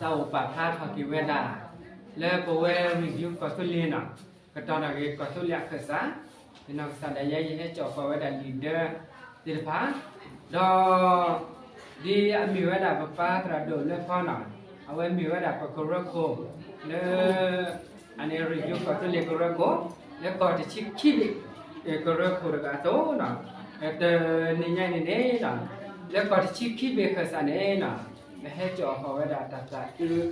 အိၣ်ပာ်ဖျါထီၣ်က့ၤဝဲဒၣ် လၢပဝဲ review ကီၢ်သူလ့ၤနီၤ, ကတီၤထီၣ်က့ၤကီၢ်သူလ့ၤအခၢၣ်စး, ယနီၢ်ကစၢ်ဒၣ်ယဲ ယဟဲစိာ်ဃီၤဝဲဒၣ် leader သ့ၣ်တဖၣ်, ဒီး ဒ်အမ့ၢ်ဝဲဒၣ်ပပၢ်သရၣ်ဒိၣ်လၢဖီနီၤ, အဝဲမ့ၢ်ဝဲဒၣ်ပကရၢခိၣ် လၢ အန့ၣ် review ကီၢ်သူလ့ၤကရၢခိၣ် လၢကီၢ်တဆံခံဘ့ၣ် ကရၢခိၣ်တဂၤအသိးနီၤ, တနံၤညါအံၤန့ၣ်န့ၣ် လၢကီၢ်တဆံခံဘ့ၣ်ခၢၣ်စးန့ၣ်နီၤ, ပဟဲစိာ်ဃီၤဝဲဒၣ်တၢ်သးအုး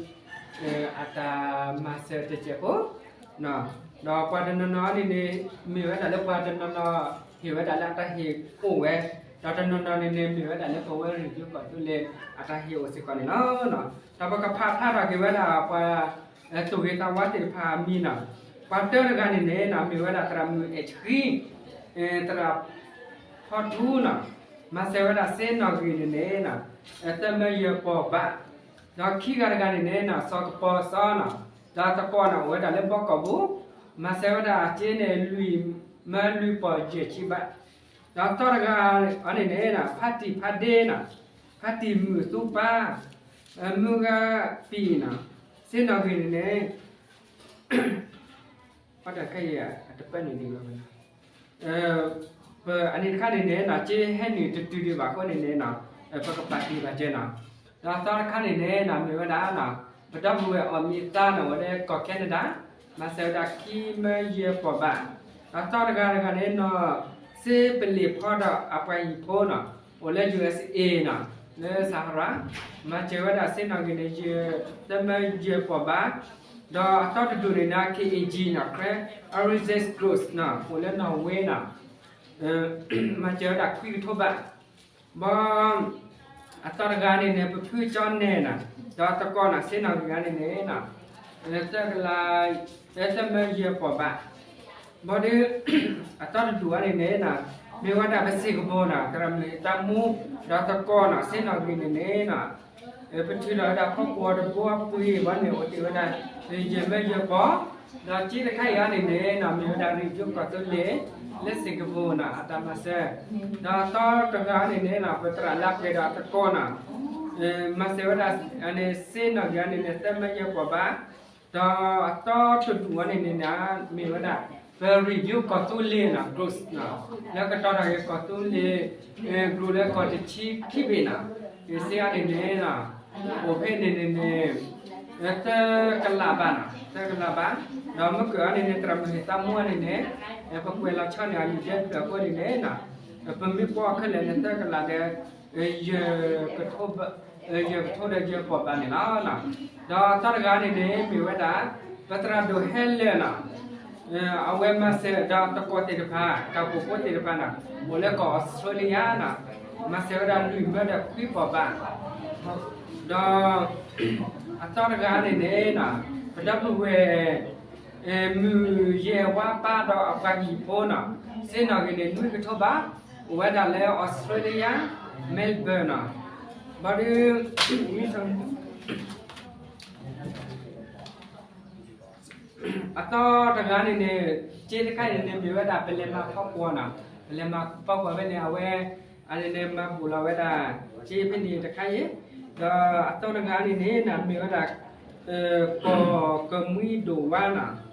အတၢ်မၤစၢၤတစဲးဖိ ဒီးပှၤတနီၤနီၤန့ၣ်န့ၣ် မ့ၢ်ဝဲဒၣ်လၢပှၤတနီၤနီၤ ဟ့ၣ်ဝဲဒၣ်လၢအတၢ်ဟ့ၣ်အိၣ်ဝဲ, ဒီးတနီၤနီၤန့ၣ်န့ၣ် မ့ၢ်ဝဲဒၣ်လၢပဝဲ review ကီၢ်သူလ့ၤ အတၢ်ဟ့ၣ်အိၣ်စ့ၢ်ကီးန့ၣ်လီၤ. ဒီးပကဖးဖျါထီၣ်က့ၤဝဲဒၣ်ပှၤ သူၣ်ဂ့ၤသးဝါသ့ၣ်တဖၣ်အမံၤနီၤ, ပှၤတၢတဂၤန့ၣ်န့ၣ်နီၤ မ့ၢ်ဝဲဒၣ်သရၣ်မုၣ်အဲၣ်ဆှံ သရၣ်ဖီထူနီၤ, မၤစၢၤဝဲဒၣ်စ့နီၣ်ဂံၢ်န့ၣ်န့ၣ်နီၤ သၢမၢယဲၢ်ပီၢ်ဘး, ဒီးခံဂၤတဂၤန့ၣ်န့ၣ်နီၤ စီၤကပီၤစီနီၤ, ဒီးသကိးန့ၣ်အိၣ်ဝဲဒၣ်လၢဘီကီၢ်ပူၤ, မၤစၢၤဝဲဒၣ်စ့န့ၣ် လွံၢ်မၢလွံၢ်ပီၢ်ယဲၢ်ဆံဘး, ဒီးသီတဂၤအန့ၣ်န့ၣ်နီၤ ဖါတံၢ်ဖါဒ့နီၤ, ဖါတံၢ်မုၢ်သူပၢ် မုၢ်ဂၤပံၤနီၤ, စ့နီၣ်ဂံၢ်န့ၣ်န့ၣ် အတပၢန့ၣ်ဒ်လီၤ, ပအန့ၣ်တခါန့ၣ်န့ၣ်နီၤ စ့ဟဲနုာ်တတုၤဒံးဘၣ်အဃိန့ၣ်န့ၣ်နီၤ ပကပာ်တ့ၢ်ဘၣ်စ့နီၤ, ဒီးသီတခါန့ၣ်န့ၣ်နီၤ မ့ၢ်ဝဲဒၣ်နီၤ ပဒီပုၢ်ဝဲၢ်အီၣ်မံၤသါနီၤ အိၣ်လၢကီၢ် Canada, မၤစၢၤဝဲဒၣ်ခံမၢယဲၢ်ပီၢ်ဘး, ဒီးသီတဂၤတဂၤန့ၣ်နီၤ စ့ပလ့ၣ်ဖီဒီးအပှၤဟံၣ်ဖိနီၤ အိၣ်လၢ ယူဢၢ်စ်အ့ နီၤ လၢ Sahara, မၤစၢၤဝဲဒၣ်စ့နီၣ်ဂံၢ်န့ၣ် ယဲၢ် သၢမၢယဲၢ်ပီၢ်ဘး, ဒီးအသီတဒူၣ်န့ၣ်နီၤ ခ့ဢ့ၣ်ကၠံနီၤ Karen Arizes Gross နီၤ အိၣ်လၢ Norway နီၤ မၤစၢၤဝဲဒၣ်ခွံကထိဘး, ဘီ အသီတဂၤန့ၣ်န့ၣ် ပဖုကၠီနဲၣ်နီၤ ဒီးသကိးနီၤ စ့နီၣ်ဂံၢ်ဂၤန့ၣ်န့ၣ်နီၤ သၢကလး သၢမၢယဲၢ်ပီၢ်ဘး, ဘီဒီး အသီတဒူၣ်အံၤန့ၣ်န့ၣ်နီၤ မ့ၢ်ဝဲဒၣ်ပစ့ၢ်ကပီၤနီၤ သရၣ်မုၣ်တၢ်မူ ဒီးသကိးနီၤ စ့နီၣ်ဂံၢ်န့ၣ်န့ၣ်နီၤ ပထုးလီၤဝဲဒၣ်ဖီကွီၤတဘိအပှ့ၤဘီန့ၣ် အိၣ်တ့ၢ်ဝဲဒၣ် ယဲၢ်မၢယဲၢ်ပီၢ်, ဒီးစ့တခါအံၤန့ၣ်န့ၣ်နီၤ မ့ၢ်ဝဲဒၣ် review ကီၢ်သူလ့ၤ လၢစ့ၢ်ကပီၤနီၤ အတၢ်မၤစၢၤ, ဒီးအသီတဂၤန့ၣ်န့ၣ်နီၤ ပသရၣ်လါပှဲၤဒီးအသကိးနီၤ မၤစၢၤဝဲဒၣ် စ့နီၣ်ဂံၢ်န့ၣ်န့ၣ် သၢမၢယဲၢ်ပီၢ်ဘး, ဒီးအသီတဒူၣ်အံၤန့ၣ်န့ၣ်နီၤ မ့ၢ်ဝဲဒၣ် ပ review ကီၢ်သူလ့ၤနီၤ gross နီၤ လၢကတီၤထီၣ်က့ၤကီၢ်သူလ့ၤ gross လၢကီၢ်တဆံခံဘ့ၣ်နီၤ, စ့အံၤန့ၣ်န့ၣ်နီၤ အိၣ်ဖဲန့ၣ်န့ၣ်န့ၣ် သၢကလးဘးနီၤ သၢကလးဘး, ဒီးမ့ၢ်ကၢၢ်အံၤန့ၣ်န့ၣ် သရၣ်မုၣ်ဟ့ၣ်သးမူအံၤန့ၣ်န့ၣ် ပကွဲးလီၤဆီန့ၣ် အမံၤဒဲးဖျၢၣ်အဃိန့ၣ်န့ၣ်နီၤ ပမ့ၢ်ကွၢ်ခဲလၢာ်န့ၣ် သၢကလးဒီး ယဲၢ်ကထိ ယဲၢ်ကထိဒီးယဲၢ်ပီၢ်ဘးန့ၣ်လီၤ. ဒီးအသီတဂၤန့ၣ်န့ၣ် မ့ၢ်ဝဲဒၣ် ပသရၣ်ဒိၣ်ဟဲလၢာ်နီၤ အဝဲမၤစၢၤဒီးသကိးသ့ၣ်တဖၣ် တၢ်အိၣ်ဖှိၣ်ဖိသ့ၣ်တဖၣ်နီၤ အိၣ်လၢကီၢ် Australia နီၤ မၤစၢၤဝဲဒၣ်လွံၢ်မၢဒီးခွံပီၢ်ဘး, ဒီး အသီတဂၤန့ၣ်န့ၣ်နီၤ ပဒီပုၢ်ဝဲၢ် မုၢ်ယဲၢ်ဝါပၢ်ဒီးအပှၤဟံၣ်ဖိနီၤ စ့နီၣ်ဂံၢ်န့ၣ် နွံကထိဘး, အိၣ်ဝဲဒၣ်လၢ Australia Melbourne နီၤ, ဘၣ်ဒီး အသီတဂၤန့ၣ်န့ၣ် စ့တခါအံၤန့ၣ်န့ၣ် မ့ၢ်ဝဲဒၣ်ပလဲၤမၤဖီကွီၤနီၤ, ပလဲၤမၤဖီကွီၤဖဲန့ၣ် အဝဲ အန့ၣ်န့ၣ် မၤဘူးလီၤဝဲဒၣ် စ့ဖဲန့ၣ်တခါအံၤ, ဒီးအသီတဂၤန့ၣ်န့ၣ် မ့ၢ်ဝဲဒၣ် ကီၢ်ကမှံဒိၣ်ဝါနီၤ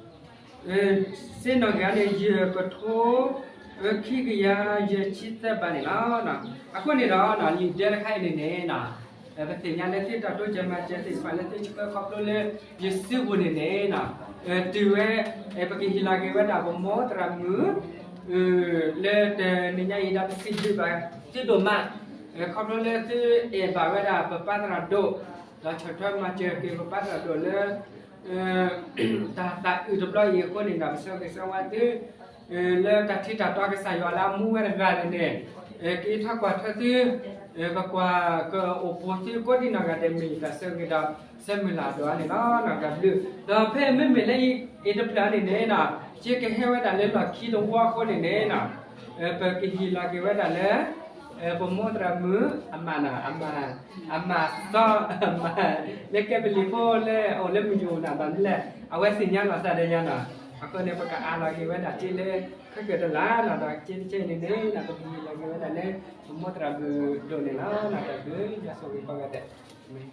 စ့နီၣ်ဂံၢ်န့ၣ် ယဲၢ်ကထိ ခံကယၤယဲၢ်ဆံသၢဘးန့ၣ်လီၤ. အဃိန့ၣ်ဒီး လံာ်ဒၢတခါအံၤန့ၣ်န့ၣ် ပသ့ၣ်ညါလၢသုတၢ်တိစၢၤမၤစၢၤသ့ၣ်တဖၣ်လၢသုဆှၢခီဖျိလၢ ယစုပူၤန့ၣ်န့ၣ် တုၤဝဲ ပကဟ့ၣ်လီၤက့ၤဝဲဒၣ်ပမိၢ်သရၣ်မုၣ် လၢတနံၤညါအံၤဒီးပစံးဘျုးဘၣ်သုဒိၣ်မး ခီဖျိလၢသုအဲၣ်ဘၣ်ဝဲဒၣ်ပပၢ်သရၣ်ဒိၣ် ဒီးဆီၣ်ထွဲမၤစၢၤက့ၤပပၢ်သရၣ်ဒိၣ်လၢ တၢ်သးအုးတဘျီအံၤအဃိန့ၣ်ဒီး ပဆၢဂ့ၤဆၢဝါသု လၢတၢ်ထံတၢ်တီကစၢ်ယွၤလၢအမူဝဲတဂၤန့ၣ်န့ၣ် က့ၤထီၣ်ကွၢ်ထွဲသု ပကွၢ်ကအိၣ်ပူၤသုကိးဒံနီၢ်ဂၤဒဲး မ့ၢ်ယတၢ်ဆၢဂ့ၤဒီး ဆၢမုၢ်လၢ်ဒိၣ်အါန့ၣ်လီၤ. တၢ်ဘျုး ဒီးဖဲမ့မ့ၢ်လၢအံၤတဖျၢၣ်န့ၣ်န့ၣ် စ့ကဟဲဝဲဒၣ်လၢလီၢ်ခံတဝီအဃိန့ၣ်န့ၣ် ပကဟ့ၣ်လီၤက့ၤဝဲဒၣ်လၢ ပမိၢ်သရၣ်မုၣ် အမးနီၤ အမး အမးစီ အမး လၢကဲပလံၤဖိလၢအိၣ်လၢမုၢ်ယိာ်နၤဘၣ်မနုၤလဲၣ် အဝဲသ့ၣ်ညါလီၤသးဒီးယၤနီၤ အဃိန့ၣ် ပကအးလီၤက့ၤဝဲဒၣ်စ့လၢ ခဲကၢၣ်တလါနီၤ ဒီးစ့တဆၢအံၤန့ၣ်န့ၣ် ပကဟ့ၣ်လီၤက့ၤဝဲဒၣ်လၢ ပမိၢ်သရၣ်မုၣ်ဒိၣ်န့ၣ်လီၤ. တၢ်ဘျုး ယွၤဆိၣ်ဂ့ၤကိးဂၤဒဲး အၤမ့ၣ်.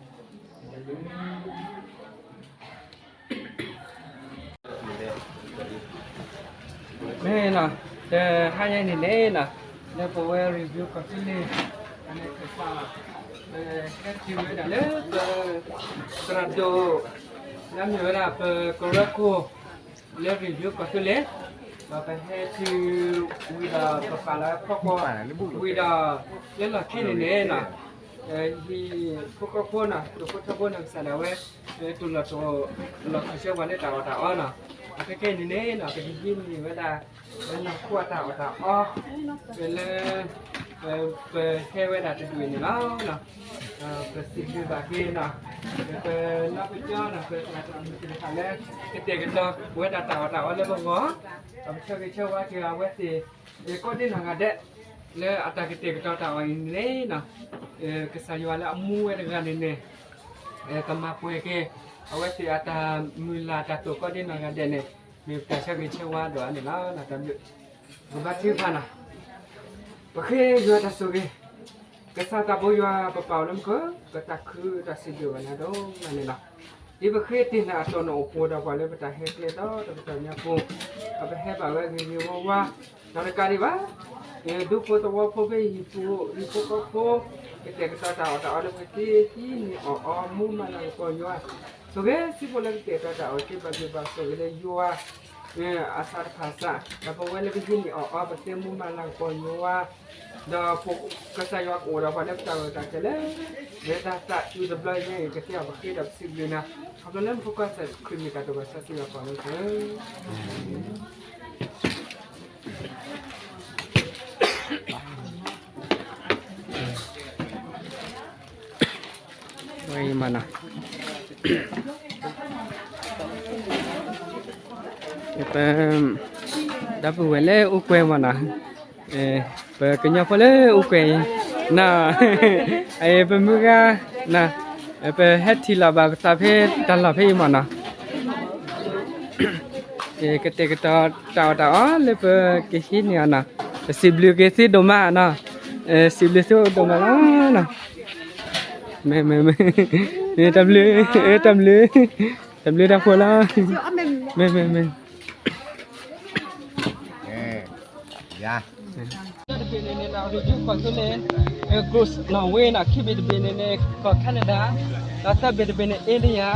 မ့ၢ်နီၤ, တဟါညါအံၤန့ၣ်န့ၣ်နီၤ, လၢပဝဲ review ကီၢ်သူလ့ၤ အန့ၣ်ကစၢ်, ပဟဲတုၤဝဲဒၣ်လၢပ သရၣ်ဒိၣ် လၢအမ့ၢ်ဝဲဒၣ်ပကရၢခိၣ် လၢ review ကီၢ်သူလ့ၤ, ဒီးပဟဲတုၤဝံၤဒီးပပာ်လီၤဖီကွီၢ်ဝံၤဒီး လၢလီၢ်ခံန့ၣ်န့ၣ်နီၤ, ဟံၣ်ဖိဃီဖိနီၤ ဒိၣ်ဖိထီဖိနီၤ ကစၢ်ဒၣ်ဝဲ တူၢ်လိာ်တူၢ်လီၤခီၣ်ဆၢပှၤလၢတၢ်အီၣ်တၢ်အီနီၤ, အခဲကနံၣ်န့ၣ်နီၤ ပကဟံးန့ၢ်ဝဲဒၣ် ပနီၢ်ခိအတၢ်အီၣ်တၢ်အီ လၢ ပဟဲဝဲဒၣ်တဒူၣ်အံၤန့ၣ်လီၤ. ပစံးဘျုးဘၣ်က့ၤနီၤ ပနီၢ်ကစၢ်နီၤ ပသရၣ်တၢ်မုၢ်သ့ၣ်တဖၣ်လၢ ကတဲာ်ကတီၤဝဲဒၣ်တၢ်အီၣ်တၢ်အီလၢပဂီၢ်, ဒီးပဆၢဂ့ၤဆၢဝါက့ၤအဝဲသ့ၣ် ကိးဒံနီၢ်ဂၤဒဲး လၢအတၢ်ကတဲာ်ကတီၤတၢ်အီၣ်အံၤန့ၣ်နီၤ, ကစၢ်ယွၤလၢအမူဝဲတဂၤန့ၣ်န့ၣ် ကမၤပှဲၤက့ၤ အဝဲသ့ၣ်အတၢ်မုၢ်လၢ်တၢ်တိာ်ကိးဒံနီၢ်ဂၤဒဲးန့ၣ် မ့ၢ်ပတၢ်ဆၢဂ့ၤဆၢဝါဒီးအန့ၣ်လီၤ. တၢ်ဘျုး ပဘါထုကဖၣ်နီၤ, ပဃ့ယွၤတၢ်ဆိၣ်ဂ့ၤ, ကစၢ်သးဘိယွၤပပၢ်အိၣ်လၢမူခိၣ် ပတၢ်ခုၣ်တၢ်စံးဘျုးဘၣ်နၤဒိၣ်မးန့ၣ်လီၤ. ဒ်ပဃ့တ့ၢ်နၤအတီၢ်န့ၣ်အိၣ်ဖှိၣ်ဒီးပှၤလၢပတၢ်ဟဲကျဲဒီး တကတီၢ်ညါပူၤ ပဟဲဘၣ်ဝဲဂ့ၤဂ့ၤဝါဝါ ဒီးတကးဒံးဘၣ် ဒူဖိသဝီဖိဖဲဟံၣ်ပူၤ ဟံၣ်ဖိဃီဖိ ကတဲာ်ကတီၤတၢ်အီၣ်တၢ်အီလၢပက့ၤ ဟံးန့ၢ်အီၣ်အီမူမၤလၤကပီၤယွၤ, ဆိၣ်ဂ့ၤစံးဖိလၢကတဲာ်ကတီၤတၢ်အီၣ်က့ၤဘၣ်ဂ့ၤဘၣ်ဆိၣ်ဂ့ၤလၢယွၤ အသးတဖၣ်စး ဒီးပဝဲလၢပဟံးန့ၢ်အီၣ်အီပသ့မူမၤလၤကပီၤယွၤ ဒီးကစၢ်ယွၤကအိၣ်ဒီးပှၤလၢပတၢ်ဂီၤတၢ်ဖီၣ်လၢ လၢတၢ်သးအုးတဘျီညါအံၤ ကသ့အီၤပဃ့ဒီးပစံးဘျုးနၤ ခီဖျိလၢမူခိၣ်ကီၢ်စဲၣ်ခရံာ်မ့ၢ်တၢ်တိာ်ပာ်စီဆှံယွၤပှၤလၢပှဲၤ ဝဲအံၤမးနီၤ ပ ဒီပုၢ်ဝဲၢ်လၢအိၣ်ကွဲမးနီၤ ပကညီဖိလၢအိၣ်ကွဲအံၤ နီၤ ပမုၢ်ဂၤ နီၤ ပဟဲထံၣ်လီၤဘၣ်ပသးဖဲတၢ်လီၢ်ဖဲအံၤမးနီၤ ကတဲာ်ကတီၤတၢ်အီၣ်တၢ်အီလၢပကဟံးန့ၢ်အီၤနီၤ ပစံးဘျုးက့ၤသုဒိၣ်မးနီၤ စံးဘျုးသုဒိၣ်မးလီၤနီၤ မ့ၢ် မ့ၢ် မ့ၢ် တၢ်ဘျုး တၢ်ဘျုး တၢ်ဘျုးတၢ်ဖှိၣ်လီၤ မ့ၢ် မ့ၢ် မ့ၢ် တဘ့ၣ်န့ၣ်န့ၣ် ရံဒူကီၢ်သူလ့ၤ Group Norway နီၤ ခံဘ့ၣ်တဘ့ၣ်န့ၣ်န့ၣ် ကီၢ် Canada ဒီးသၢဘ့ၣ်တဘ့ၣ်န့ၣ် India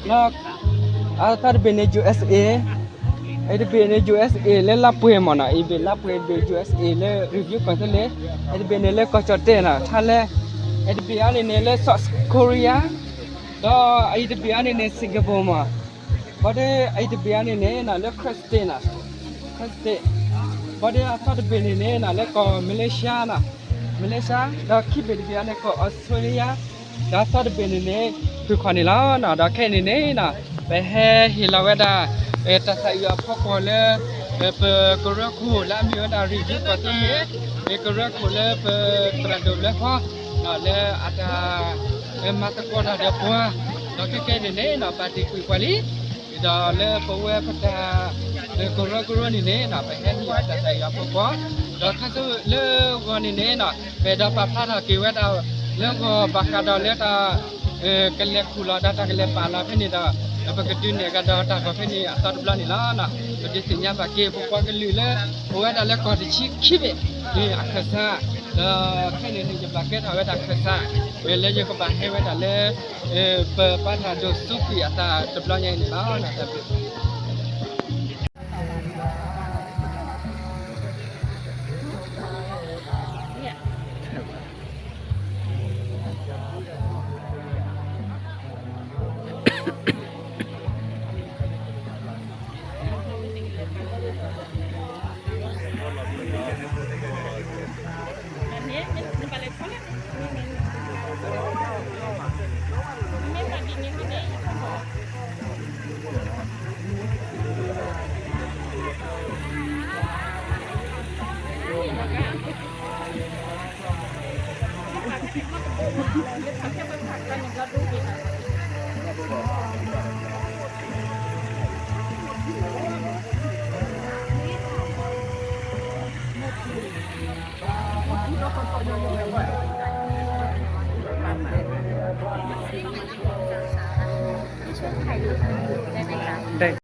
ဒီး အသီတဘ့ၣ်န့ၣ် ယူၢ်အ့စ့ အံၤတဘ့ၣ်န့ၣ် ယူၢ်အ့စ့ လၢလါပှဲၤမးနီၤ အံၤဘ့ၣ်လါပှဲၤဘ့ၣ် ယူၢ်အ့စ့ လၢ review ကီၢ်သူလ့ၤ အံၤတဘ့ၣ်န့ၣ်လၢကီၢ်ကၠီၣ်တဲၣ်နီၤ Thailand အံၤတဘ့ၣ်အံၤန့ၣ်န့ၣ်လၢ South Korea ဒီးအံၤတဘ့ၣ်အံၤန့ၣ်န့ၣ် Singapore မး ဘၣ်ဒီးအံၤတဘ့ၣ်အံၤန့ၣ်န့ၣ်နီၤ လၢ Kyrgyzstan နီၤ Kyrgyzstan ဘၣ်ဒီးအသီတဘ့ၣ်န့ၣ်န့ၣ်နီၤ လၢကီၢ် Malaysia နီၤ Malaysia ဒီးခံဘ့ၣ်တဘ့ၣ်အံၤန့ၣ် ကီၢ် Australia ဒီးအသီတဘ့ၣ်န့ၣ်န့ၣ် သုးခီၣ်န့ၣ်လီၤနီၤ ဒီးခဲအံၤန့ၣ်န့ၣ်နီၤ ပဟဲဟ့ၣ်လီၤဝဲဒၣ် တၢ်သးအုးအဖီခိၣ်လၢ ပကရၢခိၣ်လၢအမ့ၢ်ဝဲဒၣ် review ကီၢ်သူလ့ၤ ကရၢခိၣ်လၢပသရၣ်ဒိၣ်ဘျၢဖီ လၢအတၢ်မၤသကိးတၢ်ဒီးပှၤ ဒီးခဲကနံၣ်န့ၣ်နီၤ ပာ်တ့ၢ်ကွံာ်ပှၤလံ ဒီးလၢပဝဲပတၢ် ကရၢကရိန့ၣ်န့ၣ်နီၤ ပဟဲဟ့ၣ်အီၤတၢ်သးအုးအဖီခိၣ် ဒီးခါဆူလၢဂီၤန့ၣ်န့ၣ်နီၤ ပအဲၣ်ဒိးပာ်ဖျါထီၣ်က့ၤဝဲဒၣ် လၢဂီၤဘၣ်ဃးဒီးလၢတၢ် ကလဲၤခူၣ်လီၤဒီးတၢ်ကလဲၤပာ်လီၤဖဲန့ၣ်ဒီး ပကဒုးနဲၣ်ကဒီးတၢ်ဂီၤဖဲန့ၣ်အသီတဘျီန့ၣ်လီၤ. ပဒုးသ့ၣ်ညါဘၣ်က့ၤ ပပှၤကလုာ်လၢ အိၣ်ဝဲဒၣ်လၢကီၢ်တဆံခံဘ့ၣ် အခၢၣ်စး ဒီးခဲအံၤန့ၣ် ယဘၣ်ကဲထီၣ်ဝဲဒၣ်ခၢၣ်စး လၢယကဘၣ်ဟဲဝဲဒၣ်လၢ ပပၢ်သရၣ်ဒိၣ်စူးကွံာ်အသးတဘျီညါအံၤန့ၣ်လီၤ. တၢ်ဘျုး ได้ไหมคะ ได้